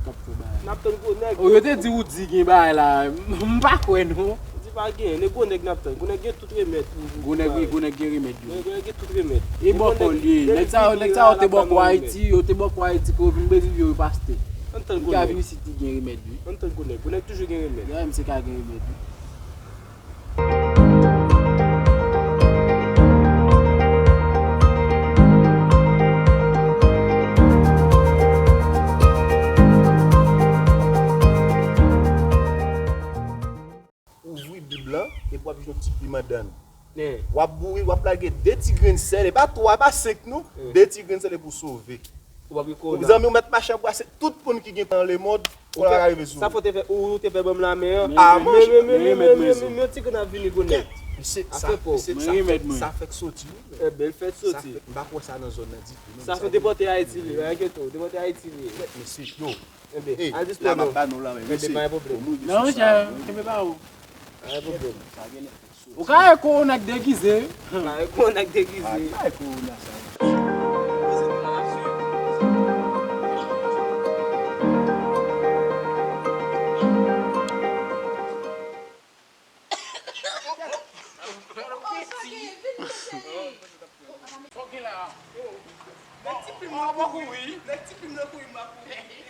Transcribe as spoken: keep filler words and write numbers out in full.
N ap tann gwo nèg. O, yo te di ou di gen bagay la. M pa kwè non. Di pa gen, e gwo nèg n ap tann. Gwo nèg gen tout remèd pou, pou, pou bagay. Gwo nèg gen remèd wi. Gwo nèg gen tout remèd. E bòkò l ye. Nèg sa yo, nèg sa yo te bòkò Ayiti, yo te bòkò Ayiti pou yo vin Brezil yo, yo pa achte. Ann tann gwo nèg. Yo ka vin isit, li gen remèd wi. Ann tann gwo nèg. Gwo nèg toujou gen remèd. Gen mesye ka gen remèd wi. Ouvri Bib lan epi w ap jwenn yon ti piman dann. W ap bouri, w ap lage de ti grenn sèl, e pa twa, e pa senk non, de ti grenn sèl epi w sove. Ou pa gen kowona. Zanmi, ou mèt mache anbrase tout moun ki gen nan lemonn, kowona pa ka rive sou ou. Sa fò te fè, ou te fè ban m lamen an. Ah, men, men, men, men, men, men, men, men, yon ti grenn ap vini gwo nèt. Mesye, sa, mesye, sa fèk, sa fèk soti wi. Enben, l fèk soti. M pa kwè sa nan zòn nan ditou non. Sa se depòte Ayiti li, pa enkyete w, depòte Ayiti li. Mesye, yo. Enben, al dispò nou. Enben, pa gen pwoblèm. Non, monchè, kenbe pa ou. Pa gen pwoblèm. Ou ka wè kowona k degize. Ou ka wè kowona k degize. Ah, ki bagay kowona sa? Fòk gen la. Met ti plim nan kouri. Met ti plim nan kouri, m ap kouri.